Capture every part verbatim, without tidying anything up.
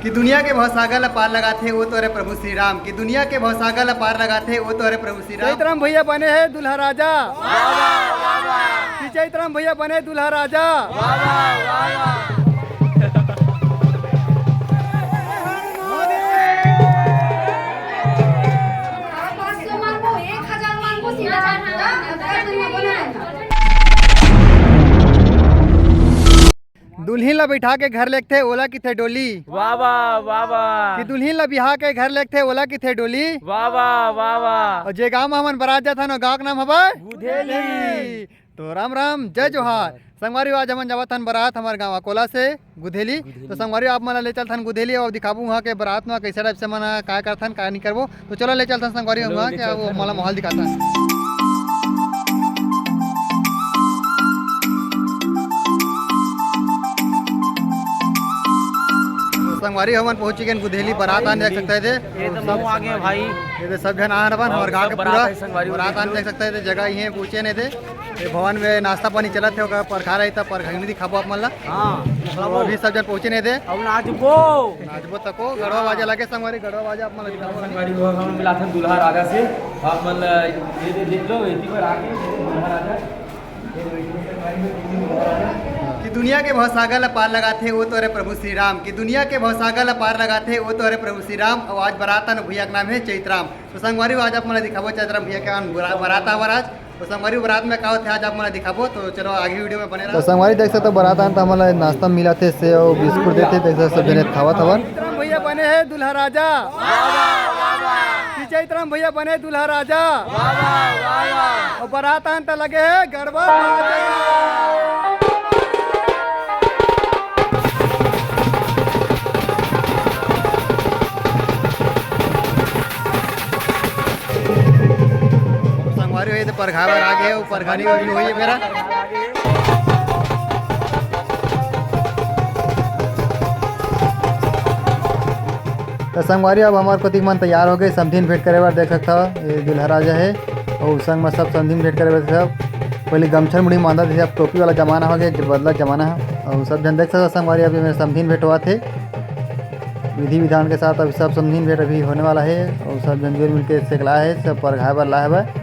कि दुनिया के भवसागर ला पार लगाथे, वो तो हरे प्रभु श्री राम। कि दुनिया के भवसागर ला पार लगाथे, वो तो हरे प्रभु श्री राम। चैतराम भैया बने हे दूल्हा राजा। कि चैतराम भैया बने दूल्हा राजा। दुल्हिन ला बैठा के घर लेगथे, ओला किथे डोली। वाह, वाह, वाह, वाह। कि दुल्हिन ला बिहा के घर लेगथे, ओला किथे डोली। वाह, वाह, वाह, वाह। अउ जे गांव म हमन बरात जाथन, ओ गांव के नाम हवय गुधेली। तो राम राम, जय जोहार। संगवारी हो, आज हमन जावत हन बरात हमर गांव अकोला से गुधेली। गुधेली। तो संगवारी हो, आप मन ला ले चलथन गुधेली अउ दिखाबू उहां के बरात म कइसे टाइप से मन का करथन, का नइ करबो। तो चलो ले चलथन संगवारी हो, चलो, उहां ले के चलथन। वो मोला माहौल दिखाथन। संगवारी हो, हमन पहुंच गेन गुधेली, बरात आन देख सकत हे दे। ये तो मऊ आ गए भाई। ये दे सब झन आ रहा हमर गांव के पूरा। बरात आन देख सकत हे दे, जगह इहें पहुंचे ने दे। ये भवन में नाश्ता पानी चलत हे, ओकर परघा रही त परघा नइ दिखाबो आप मन ला। हां, तो अभी सब झन पहुंचे ने दे। अब नाचबो। नाचबो तको, गड़वा बाजा लगे संगवारी, गड़वा बाजा आप मन ला दिखाबो। संगवारी हो, हमन मिलाथन दूल्हा राजा से। आप मन ला ये दे देख लो, इसी पर आके दूल्हा राजा। कि दुनिया के भवसागर ला पार लगाथे, वो तो हरे प्रभु श्री राम। कि दुनिया के भवसागर ला पार लगाथे, वो तो हरे प्रभु श्री राम। अउ आज बरात आन भैया के नाम हे चैतराम। तो संगवारी हो, आज आप मन ला दिखाबो चैतराम भैया के आन बरा-, बरात आवर आज। तो संगवारी हो, बरात में का होथे आज आप मन ला दिखाबो। तो चलो आगे वीडियो में बने रहो। तो संगवारी देख सकत हो बरात आन त हमन ला नाश्ता मिलत हे, सेव बिस्कुट देथे, देख सकत हो सब झने खावत हवन। चैतराम भैया बने हे दूल्हा राजा। कि चैतराम भैया बने दूल्हा राजा। अउ बरात आन त लगे हे गड़वा बाजा। संगवारी हो, ये तो परघा बर आ गए, वो परघा नहीं होई, होई मेरा। तो संगवारी, अब हमार कोतिक मन तैयार हो गए समधिन भेंट करे बर। देख सकत हो, ये दूल्हा राजा हे अउ संग में सब समधिन भेंट करे बर सब पहले गमछा मुड़ी बांधत हे, अब टोपी वाला जमाना हो गया, बदला जमाना है। अउ सब झन देख सकत हो संगवारी, अभी मेरे समधिन भेंट होवत हे। विधि विधान के साथ अभी सब समधिन भेंट अभी होने वाला हे अउ सब झन जुल मिल के सेकला हे, सब परघाए बर लाए बर।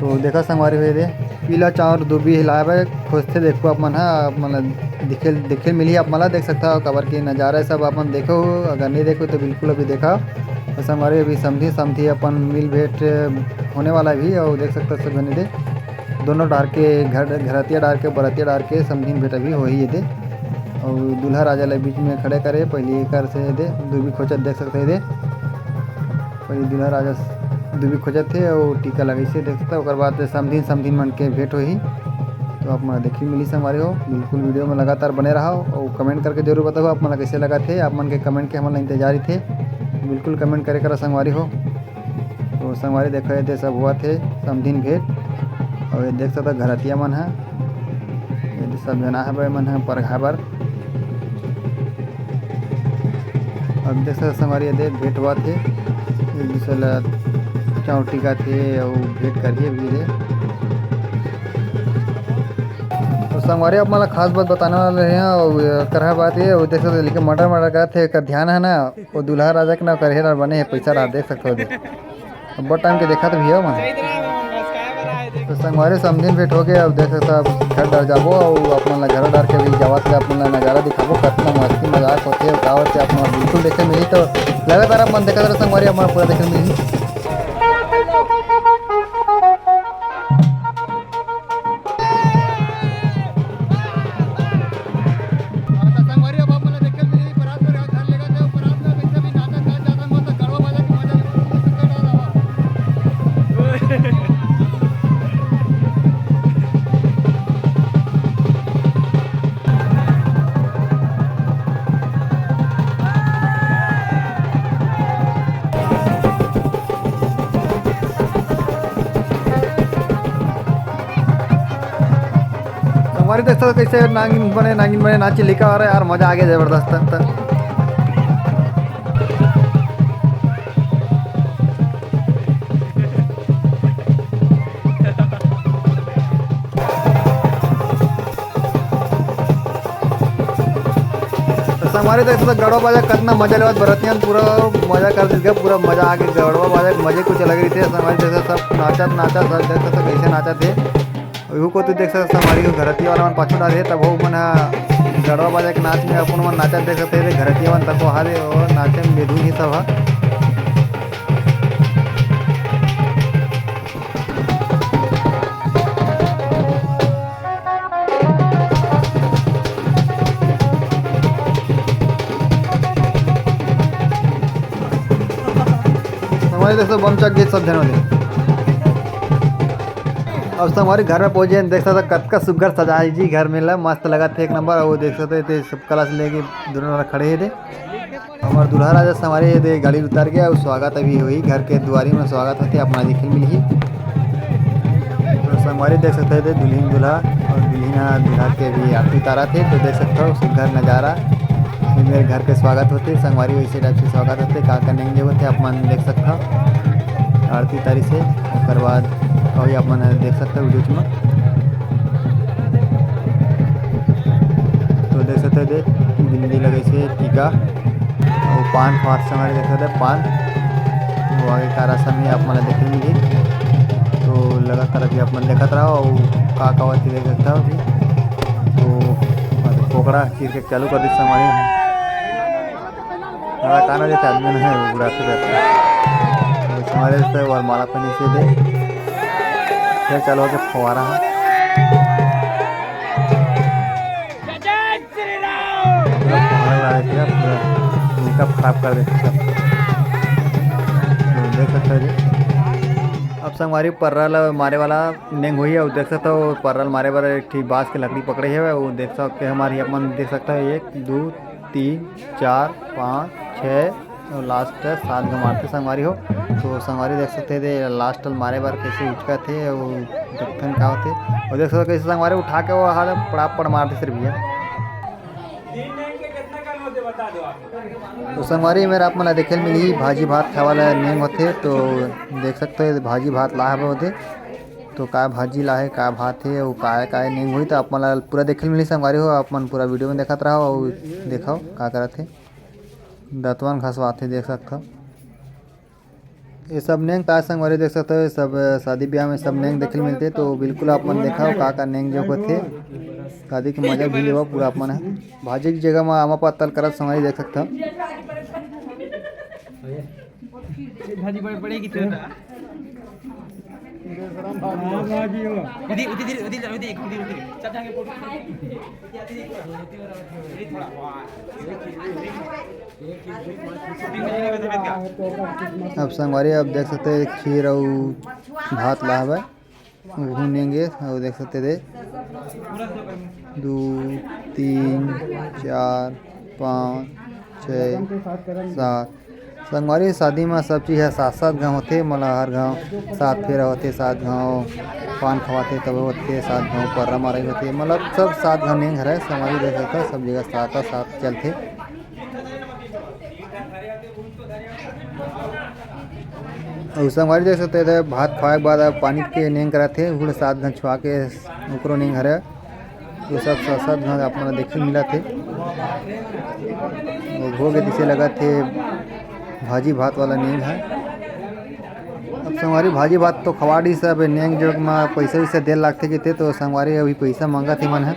तो देखा संगवारी हो, ये दे पीला चाउर दूबी लाए बर खोजथे। देखो आप मन ह, आप मन ल दिखे, दिखे मिलही आप मन ल, देख सकत हो, काबर के नजारा सब आप मन देखो, अगर नहीं देखो तो बिल्कुल अभी देखा। तो संगवारी अभी समधी समधी अपन मिल भेंट होने वाला भी, अउ देख सकत हो सब झन ये दे दोनों डार के घर, घरतिया डार के बरतिया डार के समधिन भेंट अभी होही ये दे। अउ दूल्हा राजा ल बीच में खड़े करे, पहली एकर से दे दूबी खोचत देख सकत हे दे। पहली दूल्हा राजा दूबी खोचत हे अउ टीका लगाइस हे देख सकत हे। ओकर बाद समधिन समधिन मन के भेंट होही, तो आप मन देखे मिली संगवारी हो। बिल्कुल वीडियो में लगातार बने रहो अउ कमेंट करके जरूर बताओ आप मन ला कैसे लगत हे। आप मन के कमेंट के हमन ला इंतजार रहिथे, बिल्कुल कमेंट करे करा संगवारी हो। तो संगवारी देखो, ये दे सब होवत हे समधिन भेंट। अउ ये देख सकत हो घरतिया मन ह, ये दे सब जना हवय मन ह परघा बर। अब देख सकत हो संगवारी, ये दे भेंट होवत हे, एक दूसरे ला चाउर टिकत हे अउ भेंट करही अभी ये दे। तो संगवारी, अब मोला खास बात बताने वाला हे, अउ करहा बात ये, अउ देख सकत हो, लेकिन मटर मटर करत हे, एकर ध्यान है ना, वो दूल्हा राजा के नाम करहे ला बने हे, पैसा ला देख सकत हो दे। अब्बड़ टाइम के देखत भैया मन। तो संगवारी समधिन भेंट हो गए, अब देख सकत हो, अब घर डर जाबो, अउ अपन ला घर डर के भी जावत ले अपन ला नजारा दिखाबो, कतना मस्ती मजाक होथे, का होथे, अपन ला बिल्कुल देखे मिली। तो लगातार अपन देखत रहो संगवारी, अपन पूरा देखे मिली। संगवारी देख सकत हो, कैसे नागिन बने, नागिन बने नाचे लिखा हो रहा है यार, मजा आ गया जबरदस्त। तो संगवारी, अरे, देख सकथव गड़वा बाजा कतना मजा लेवत बरतिया मन, पूरा मजा कर देथे, पूरा मजा आगे। गड़वा बाजा के मजे कुछ अलग रहिथे। संगवारी देख सकथव सब नाचत नाचत, सब देख सकथव कैसे नाचत हे। इहू कोती देख सकथव संगवारी हो, घरतिया वाला मन पाछू डारे हे, तब वो मन ह गड़वा बाजा के नाच में अपन मन नाचत देख सकथव। घरतिया मन तको हारे और नाचे में बेधुन ही सब ह। संगवारी देख सकथव बम चघ गे सब झन होले। अब संगवारी घर में पहुंचे, देख सकथव कतका सुग्घर सजाए जी घर में ला, मस्त लगत हे एक नंबर। अउ देख सकथव एदे सब कलश लेके दूनों झन खड़े हे एदे। हमर दूल्हा राजा संगवारी एदे गाड़ी उतर गया, अउ स्वागत अभी होही घर के दुआरी में, स्वागत होथे, अपना देखे मिलही। तो संगवारी देख सकथव एदे दुल्हिन दूल्हा अउ दुल्हिन ह दूल्हा के भी आरती उतारत हे। तो देख सकथव सुग्घर नजारा, ये मेरे घर के स्वागत होथे संगवारी, वैसे टाइप से स्वागत होथे, का का नेंग होथे आप मन देख सकथव। आरती उतारिस हे, ओकर बाद अभी आप मन देख सकथव वीडियो में। तो देख सकथव एदे बिंदी लगाइस हे, टीका अउ पान खवात संगवारी देख सकथव पान। वो आगे का रसम हे आप मन ला देखे मिलही। तो लगातार अभी आप मन देखत रहव अउ का का होथे देख सकथव अभी। तो कोकड़ा चीर के चालू कर दिस संगवारी। साला काना जैसे आदमी मन हे, वो बुढ़ाते जाते। तो संगवारी से वरमाला पहने से दे, फिर चालू होके फवारा हे। पूरा फवारा लगा के पूरा makeup खराब कर देथे सब। तो देख सकथव जी, अब संगवारी पर्रा ल मारे वाला नेंग होही। अउ देख सकथव पर्रा ल मारे बर एक ठी बांस के लकड़ी पकड़े हवय। अउ देख सकथव हमर ही अपन देख सकथव एक, दू, तीन, चार, पाँच, छः अउ last सात घांव मारथे संगवारी हो। तो संगवारी देख सकथव एदे last ल मारे बर कैसे उचकत हे अउ देखथन का होथे। अउ देख सकथव कैसे संगवारी उठा के वो हाथ पड़ापड़ मार देथे रे भैया। तो संगवारी मेर आप मन ला देखे ल मिलही भाजी भात खाए वाला नेंग होथे। तो देख सकथव एदे भाजी भात लाए हवे होथे। तो का भाजी लाए हे, का भात हे अउ काय काय नेंग होही, तो आप मन ला पूरा देखे ल मिलही संगवारी हो। आप मन पूरा वीडियो में देखत रहव अउ देखव का करत हे। दतवन घसवात हे, देख सकथव। ये सब नेंग का संगवारी देख सकथव, ये सब शादी ब्याह में सब नेंग देखे ल मिलथे। तो बिल्कुल आप मन देखव का का नेंग जोग होथे, शादी के मजा भी लेवव पूरा आप मन ह। भाजी के जगह म आमा पत्ता ल करत संगवारी देख सकथव। भाजी बड़े बड़े की तरह। उदी, उदी, उदी, उदी, उदी, उदी, उदी। सब जाके फोटो। अब संगवारी, अब देख सकथव खीर अउ भात ला हवय, उहू नेंगे, अउ देख सकथव दे, दू, तीन, चार, पाँच, छः, सात। संगवारी, शादी म सब चीज ह सात सात घांव होथे, मतलब हर घांव सात फेरा होथे, सात घांव पान खवाथे, तब होथे सात घांव पर्रा मारई होथे, मतलब सब सात घांव नेंग हरय। संगवारी, देख सकथव सब जगह सात सात चलथे। अउ संगवारी, देख सकथव एदे भात खवाए के बाद अब पानी के नेंग करत हे, उहू ल सात घांव छुआ के ओकरो नेंग हरय। तो सब सात सात घांव आप मन ल देखे मिलत हे। वो भोग जैसे लगत हे भाजी भात वाला नेंग ह। अब संगवारी, भाजी भात तो खवा डीस, अब नेंग जोग म पइसा वइसा दे ल लागथे कहिथे, तो संगवारी अभी पइसा मांगत हे मन ह।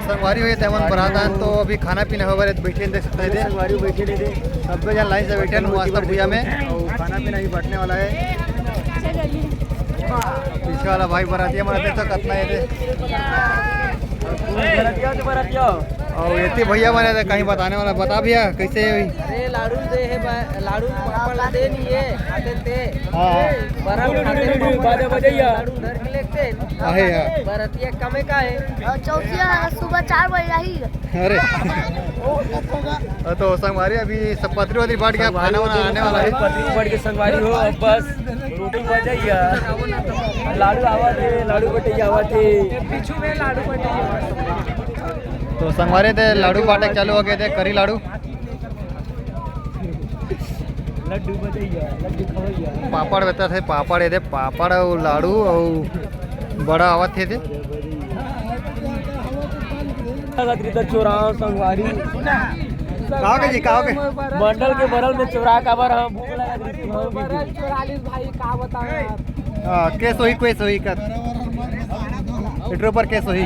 संगवारी हो, ये तेमन बरात आन तो अभी खाना पीना होवत हे, बैठे देख सकथव एदे। संगवारी बैठे रहिथे। सब्बे झन लाइन से बैठे हे, मस्त भुइयां में। अउ खाना पीना भी बंटने वाला हे। पीछे वाला भाई बरातिया मन देख सकथव कतना हे एदे। अउ एती भैया मन हे कहीं बताने वाला, बता भैया कैसे हे? अरे लाडू दे हे बा-, लाडू पापड़ ला दे नहीं हे, आते ते। हाँ, हाँ। बरफ खाते पापड़ बाजा बजैया। लाडू धर के लेते। आहे यार। बरतिया कमे का हे? अ, चौथिया सुबह चार बजे जाही। अरे। तो संगवारी अभी सब पतरी वतरी बांट के अब खाना वाना आने वाला हे। पतरी बांट के संगवारी हो, अब बस रोटी बजैया। लाडू आवत हे, लाडू बटैया आवत हे। तो संगवारी ते लाडू बांटे चालू हो गए थे, करी लाडू। लड्डू बजैया, लड्डू खवैया। पापड़ बेचत हे, पापड़, ये दे पापड़ अउ लाड़ू अउ बड़ा आवत हे दे। लगत रही त चोराव संगवारी। का होगे जी, का होगे? मंडल के बरल में चोरा काबर हम भूख लगत रही। बरल चोरा लिस भाई, का बताओ यार। हाँ, के सोही, कोई सोही कर। एटरो पर के सोही।